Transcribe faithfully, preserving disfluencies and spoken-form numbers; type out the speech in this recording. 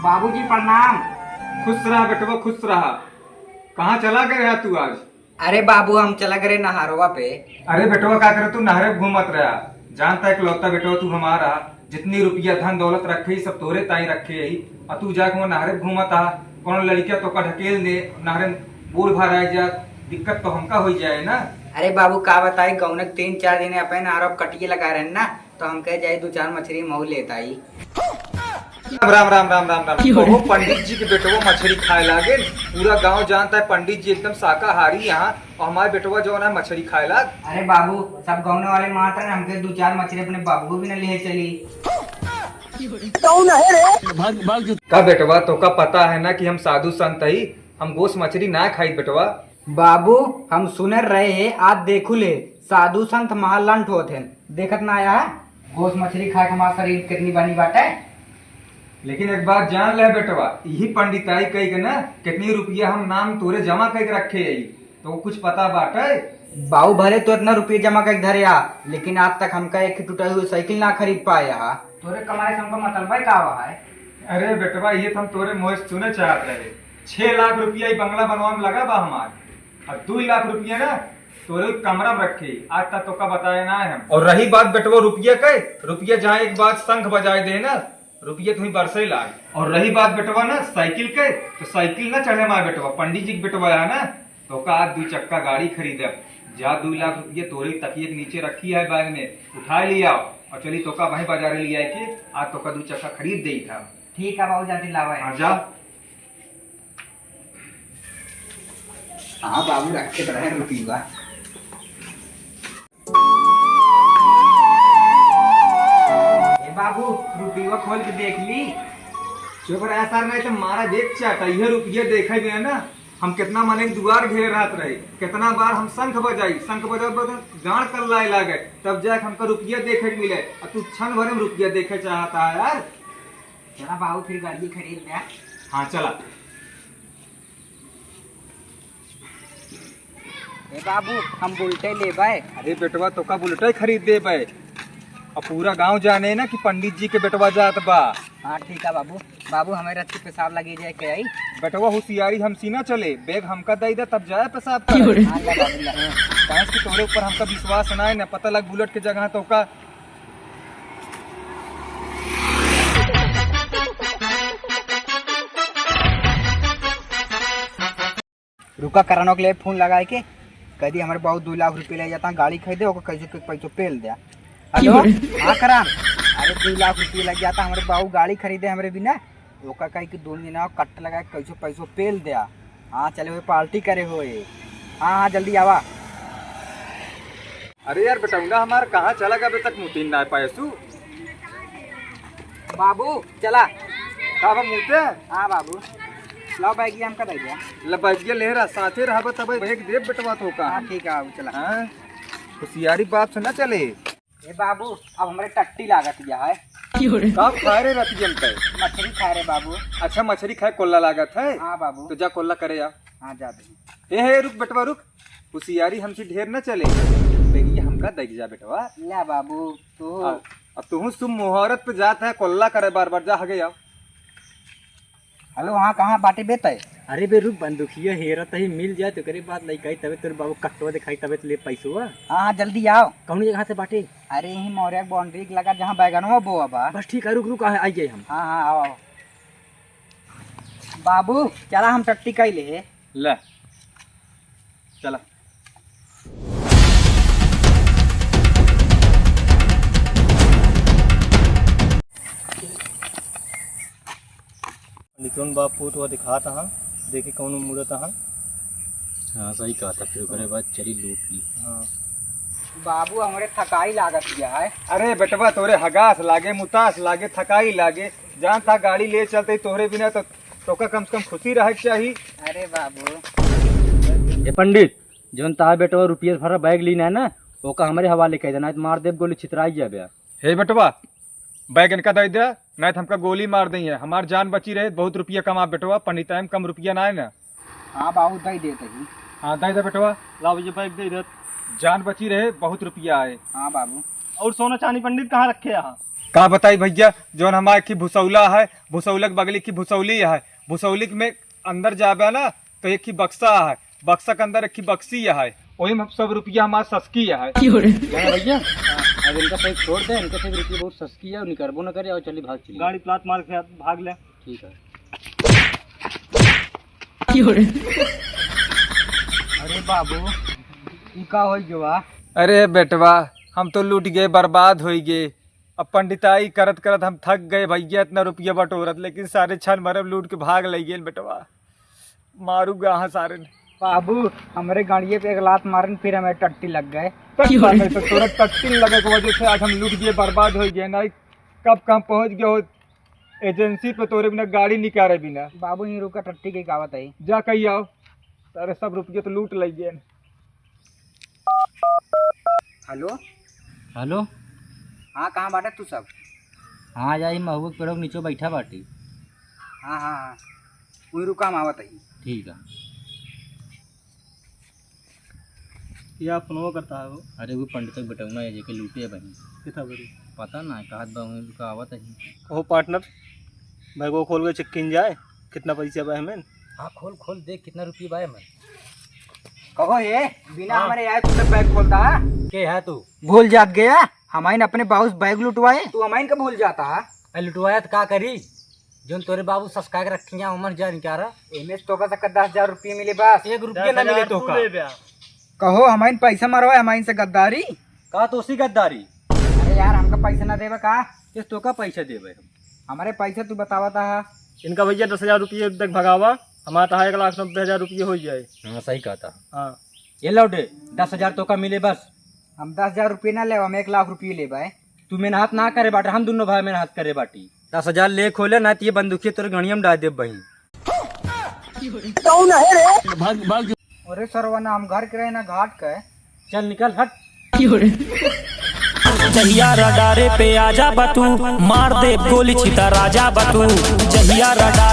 बाबूजी प्रणाम। खुश रहा बेटवा, खुश रहा। कहाँ चला गया तू आज? अरे बाबू, हम चला गए नहरवा पे। अरे बेटवा, का करे तू नहरे पे घूमत रहा? जानता है इकलौता बेटवा तू हमारा, जितनी रुपया धन दौलत रखे ही सब तोरे ताई रखे ही, और तू जाके वो नहरे पे घूमत आ। कौन लड़किया तोका ढकेल दे नहरे में, बूढ़ भर आ जा, दिक्कत तो हमका हो जाए ना। अरे बाबू, का बताई, गौने के तीन चार दिन अपने नहरवा पे कटिए लगा रहे ना, तो हम कहे जाई दो चार मछरी मऊ लेत आई। राम राम राम राम राम राम। क्यों रे? ओहो, पंडित जी के बेटवा मछरी खाए लागे। पूरा गांव जानता है पंडित जी एकदम शाकाहारी यहाँ, और हमारे बेटवा जो है मछरी खाए लाग। अरे बाबू, सब गौने वाले मारता है, हमके दो चार मछरी अपने बाबू भी न ले चली। कौन है रे? भाग, भाग जो। का बेटवा, तोका पता है ना कि हम साधु संत हई, हम गोस मछरी ना खाई बेटवा। बाबू, हम सुने रहे हैं, आज देखू ले, साधु संत महालंठ होत हैं, देखत ना आया है? गोस मछली खाए के हमार शरीर कितनी बनी बाटे। लेकिन एक बात जान ले बेटवा, यही पंडिताई कही के ना, कितनी रुपया हम नाम तोरे जमा करके रखे है, तो कुछ पता बाटे? बाबू, भले तो इतना रुपया जमा करके धरे आ, लेकिन आज तक हमका एक टूटा हुआ साइकिल ना खरीद पाया हा। तोरे कमाए से हमका मतलब है का हुआ है? अरे बेटवा, ये तो हम तोरे मुँह से सुने चाहत रहे। छह लाख रुपया ई बंगला बनवा में लगा बा हमार, और दो लाख रुपया ना तोरे कमरा में रखे, आज तक तोका बताए ना है हम। और रही बात बेटवा रुपया के, रुपया जहाँ एक बात शंख बजाए दे ना, रुपया तुम्हें बरसे लाए। और रही बात बेटवा ना साइकिल के, तो साइकिल ना चढ़े मार बेटवा, पंडित जी के बेटवा है ना, तोका आज दो चक्का गाड़ी खरीदब। जा, दो लाख रुपया तोरे तकिए के नीचे रखी है बैग में, उठा ले आओ और चली तोका वहीं बाजारे ले आए के आज तोका दो चक्का खरीद दे था। ठीक है बाबू, जाती लावा है। हाँ, जा। हाँ बाबू, रखे तो रहे रुपया। ए बाबू, रुपया खोल के देख ली। चुप रहा सर, नहीं तो मारा देख चाटा। यह रुपया देखे गए ना, हम कितना मने के दुआर घेरे रहत रहे, कितना बार हम शंख बजाई, शंख बजा बजा गाड़ कर लाए लागे, तब जाके हमका रुपया देखे के मिले। अब तू क्षण भर में रुपया देखे चाहता है यार। चला बाबू, फिर गाड़ी खरीद ले। हाँ, चला। ए बाबू, हम बुलेटे लेबै। अरे बेटवा, तोका बुलेटे खरीद देबै। अब पूरा गांव जाने ना कि पंडित जी के बेटवा जात बा। हाँ, ठीक है बाबू। बाबू, हमें रथ के पेशाब लगी जाए के आई। बेटवा, होशियारी हमसी ना चले, बैग हमका दे दे, तब जाए पेशाब करे। हाँ, ले बाबू, ले। काहे कि तोरे ऊपर हमका विश्वास ना है ना, पता लग बुलेट के जगह तोका। रुका, करनो के लिए फोन लगाए के कह दी, हमारे बाबू दो लाख रुपये ले जाता, गाड़ी खरीदे, ओकर कैसे के पैसों पेल दे। हेलो, हाँ करण, अरे दो लाख रुपये लग जाता, हमारे बाबू गाड़ी खरीदे हमरे बिना, ओका कही कि दोनों जना कट लगा के कैसे पैसों पेल दे। हाँ, चले हुए पार्टी करे हुए। हाँ, हाँ, जल्दी आवा। अरे यार, बेटौना हमार कहाँ चला गया, अबे तक मुतीन ना पाए सु? बाबू, चला। का बा मुते? हाँ बाबू, लाओ बैगिया हमका दे दिया। ले बैगिया ले रहा, साथे रहबे तब बैग देब बेटवा तोका। हाँ, ठीक है बाबू, चला। हाँ, होशियारी बाप से ना चले। ए बाबू, अब हमरे टट्टी लागत गया है। का खाए रे रतियन पे? मछली खाए रे बाबू। अच्छा, मछली खाए कोल्ला लागत है? हाँ बाबू। तो जा कोल्ला करे आ। हाँ, जा दे। ए, हे, रुक बेटवा, रुक। होशियारी हमसे ढेर न चले। बेगिया हमका देख जा बेटवा। ले बाबू, तू। आ, अब तू शुभ मुहूर्त पे जात है, कोल्ला करे बार बार, जा हगे आओ। हेलो, हाँ, कहाँ बाटे बे तय? अरे बे रुक, बंदूकिया हेरत ही, मिल जाए तो करे बात लइकाई, तबे तोर बाबू कट्टवा दिखाई, तबे तो ले पैसवा। हाँ, हाँ, जल्दी आओ। कौन जगह से बाटे? अरे यही मौर्या बाउंड्री के लगा जहाँ बैगनवा बोआ बा। बस ठीक है, रुक रुक, आ, आई जाए हम। हाँ, हाँ, आओ, आओ। बाबू, चला हम टट्टी कई ले। ले, चला। नितुन बाप पूत हुआ दिखात हाँ, देखी कौन मुड़त हाँ। हाँ, सही कहा था, फिर ओकरे बाद चली लूट ली। हाँ। बाबू, हमरे थकाई लागत गया है। अरे बेटवा, तोरे हगास लागे, मुतास लागे, थकाई लागे, जान था गाड़ी ले चलते ही तोहरे बिना तो तोका कम से कम खुशी रहे के चाही। अरे बाबू। ए पंडित, जौन तार बेटवा रुपये भरा बैग लीना है ना, ओका हमरे हवाले कह देना, नहीं तो मार देब गोली, छितराई जाबे। हे बेटवा, बैग इनका दे दे, नहीं तो हमका गोली मार देंगे। हमार जान बची रहे, बहुत रुपया कमा बेटवा, पंडिताई में कम रुपया ना है ना। हाँ बाबू, दे देते ही। हाँ, दे दे बेटवा। लाओ ये बैग दे दे। जान बची रहे, बहुत रुपया आए। हाँ बाबू। और सोना चांदी पंडित कहाँ रखे हैं? का बताई भैया, जौन हमार एक ही भुसौला है, भुसौला के बगली की भुसौली है, भुसौली में अंदर जाबे ना तो एक ही बक्सा है, बक्सा के अंदर एक ही बक्सी है, वही में सब रुपया हमार ससकी है। क्यों रे? क्या भैया? हाँ, अब इनका सही छोड़ दे, इनका सही रुपया बहुत ससकी है, निकरबो न करे और चली भाग चली। गाड़ी प्लाट मार के भाग ले। ठीक है। क्यों रे? अरे बाबू, ई का होइ गवा? अरे बेटवा, हम तो लूट गए, बर्बाद होइ गए। अब पंडिताई करत करत हम थक गए भैया, इतना रुपया बटोरत, लेकिन सारे छन भर में लूट के भाग ले गए बेटवा। मारूंगा हाँ सारे ने। बाबू, हमरे गाड़िए पे एक लात मारन, फिर हमें टट्टी लग गए। तो तोरा टट्टी लगे के वजह से आज हम लूट गए, बर्बाद होइ गए। नहीं, कब कहाँ पहुँच गए हो एजेंसी पे, तोरे बिना गाड़ी निकारे बिना। बाबू, यहीं रुका, टट्टी के गावत है। जा कही आओ, तारे सब रुपये तो लूट ले गए। हेलो। हेलो। हाँ, कहाँ बाटे तू सब? हाँ, जा, ई महुआ के पेड़ों के नीचे बैठा बाटी। हाँ, हाँ, हाँ। वहीं रुका, हम आवत ही। ठीक है। या फोनवा करता है वो। अरे, वो पंडित के बेटौना है, जेके लूटे है बहिन। कितना बड़ी? पता ना, कहत बा, वहीं रुका, आवत ही। ओहो पार्टनर, बैगवा खोल के चेक किन जाए, कितना पैसा बा हमें? हाँ, खोल, खोल, देख कितना रुपया बा हमें। कहो हे, बिना हाँ। हमरे आए तू सब बैग खोलता है? के है तू? भूल जात गया, हमाइन अपने बाबू से बैग लुटवाए, तू हमाइन का भूल जाता है? अरे लुटवाया तो का करी, जोन तोरे बाबू ससका के रखी हैं, उमर जा निकारा। एमे से तोका सका दस हजार रुपये मिले बस। एक रुपया ना मिले तोका। कहो हमाइन पैसा मरवाए, हमाइन से गद्दारी। का तो उसी गद्दारी? अरे यार, हमका पैसा ना देबे का? किस तोका पैसा देबे हम? हमारे पैसा तू बतावत हा। इनका भैया दस हजार रुपये तक भगावा, हमारा तहा एक लाख नब्बे हजार रुपये हो जाए। हाँ, सही कहता। हाँ। ये लौटे, दस हजार तोका मिले बस। हम दस हजार रुपये ना लेब, हम एक लाख रुपये लेब है। तू मेहनत ना करे बाटे, हम दुनो भाई मेहनत करे बाटी। दस हजार ले खोले, ना तो ये बंदूकिया तोरे गणिया में डाल देब बहिन। कौन है रे? अरे सरवा, ना हम घर के रहे ना घाट के। चल निकल, हट। जहिया रडारे पे आ जा बतू, मार दे गोली छिता राजा बतू। जहिया रडारे